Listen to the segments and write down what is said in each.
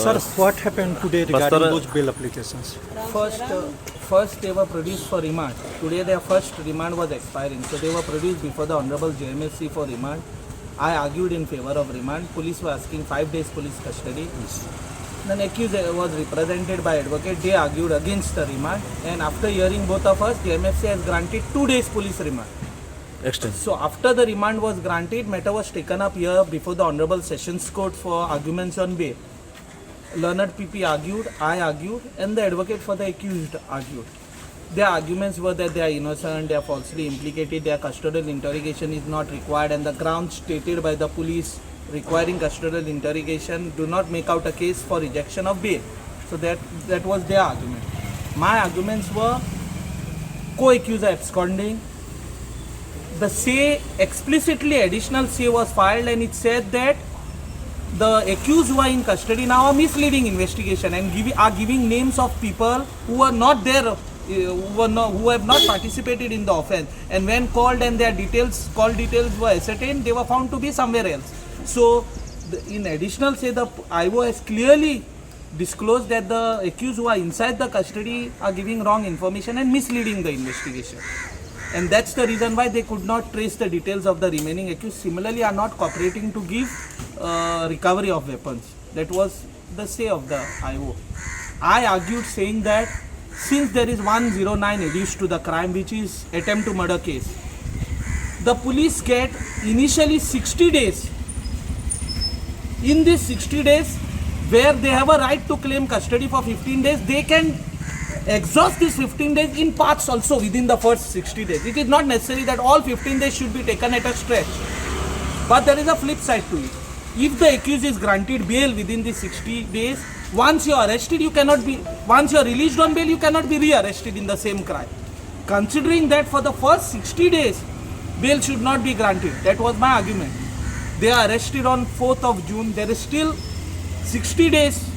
Sir, what happened today regarding Bastar- those bail applications? First they were produced for remand. Today their first remand was expiring, so they were produced before the Honorable JMFC for remand. I argued in favor of remand. Police were asking 5 days police custody. Then accused was represented by advocate. They argued against the remand, and after hearing both of us, JMFC has granted 2 days police remand. Extend. So after the remand was granted, matter was taken up here before the Honorable Sessions Court for arguments on bail. Learned PP argued, I argued, and the advocate for the accused argued. Their arguments were that they are innocent, they are falsely implicated, their custodial interrogation is not required, and the grounds stated by the police requiring custodial interrogation do not make out a case for rejection of bail. So that was their argument. My arguments were co-accused are absconding, the say explicitly additional say was filed, and it said that the accused who are in custody now are misleading investigation and are giving names of people who are not there, who were not, who have not participated in the offense, and when called and their details call details were ascertained, they were found to be somewhere else. So in additional say, the IO has clearly disclosed that the accused who are inside the custody are giving wrong information and misleading the investigation, and that's the reason why they could not trace the details of the remaining accused. Similarly, are not cooperating to give recovery of weapons. That was the say of the IO. I argued saying that since there is 109 adduced to the crime, which is attempt to murder case, the police get initially 60 days. In these 60 days, where they have a right to claim custody for 15 days, they can exhaust these 15 days in parts also within the first 60 days. It is not necessary that all 15 days should be taken at a stretch. But there is a flip side to it. If the accused is granted bail within the 60 days, once you are arrested, you cannot be, once you are released on bail, you cannot be re-arrested in the same crime. Considering that for the first 60 days, bail should not be granted. That was my argument. They are arrested on 4th of June. There is still 60 days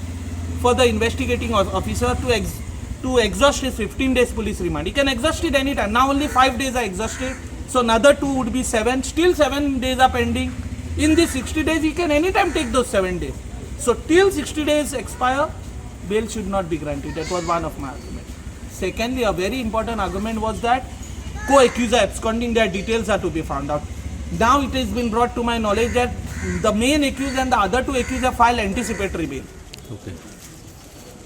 for the investigating officer to exhaust his 15 days police remand. He can exhaust it anytime. Now only 5 days are exhausted. So another 2 would be 7. Still 7 days are pending. In these 60 days, he can anytime take those 7 days. So till 60 days expire, bail should not be granted. That was one of my arguments. Secondly, a very important argument was that co-accused are absconding, their details are to be found out. Now it has been brought to my knowledge that the main accused and the other two accused have filed anticipatory bail. Okay.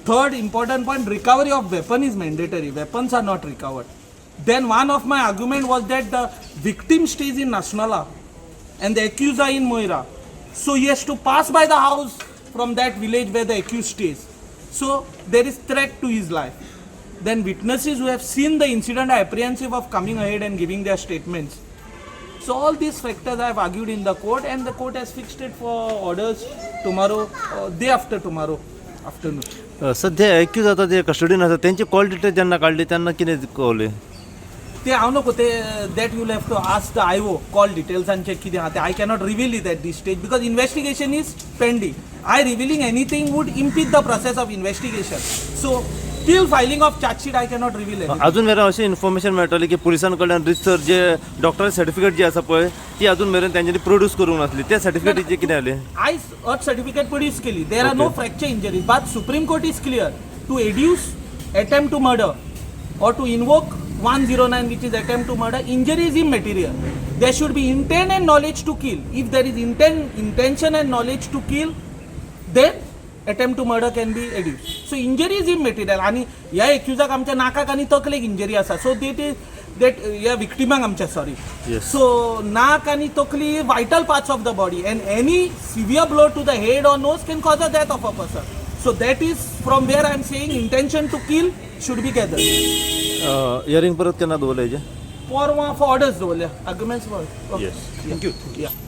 Third important point, recovery of weapon is mandatory. Weapons are not recovered. Then one of my argument was that the victim stays in Nasnala and the accused are in Moira. So he has to pass by the house from that village where the accused stays. So there is threat to his life. Then witnesses who have seen the incident are apprehensive of coming ahead and giving their statements. So all these factors I have argued in the court, and the court has fixed it for orders tomorrow, day after tomorrow afternoon. सध्या accused आता जे कस्टडीन आसा तेंचे call details जेन्ना काडली तेन्ना कितें कळ्ळें? ते हांव नको ते, that you'll have to ask the IO. Call डिटेल्सांचे कितें आहा ते I cannot reveal it at this stage because investigation is pending. I revealing anything would impede the process of investigation. So till filing of chargesheet I cannot reveal any. अजून मेरेन अशें information मेळटलें की पुलिसां कडल्यान रितसर जे डॉक्टर सर्टिफिकेट जी आसा पळय ती अजून मेरेन तेंच्यांनी प्रोड्यूस करूंक नासली. त्या सर्टिफिकेटीचें कितें जालें? आयज अर्थ सर्टिफिकेट प्रोड्यूस केली. There are no fracture injuries, but Supreme Court is clear, to adduce attempt to murder or to invoke 109, which is attempt to murder, injury is immaterial. There should be intent and knowledge to kill. If there is intention and knowledge to kill, then attempt to murder can be adduced. So injury is immaterial. आणि ह्या एक्युजाक आमच्या नाकाक आनी तकलेक injury आसा, so that is that ह्या विक्टिमाक आमच्या, sorry. So नाक आनी तकली vital parts of the body, and any severe blow to the head or nose can cause a death of a person. So that is from where I am saying intention to kill should be gathered. Hearing परत केन्ना दवरलें हेजें? परवां for orders दवरल्या, arguments for. Yes. Thank you. Yeah.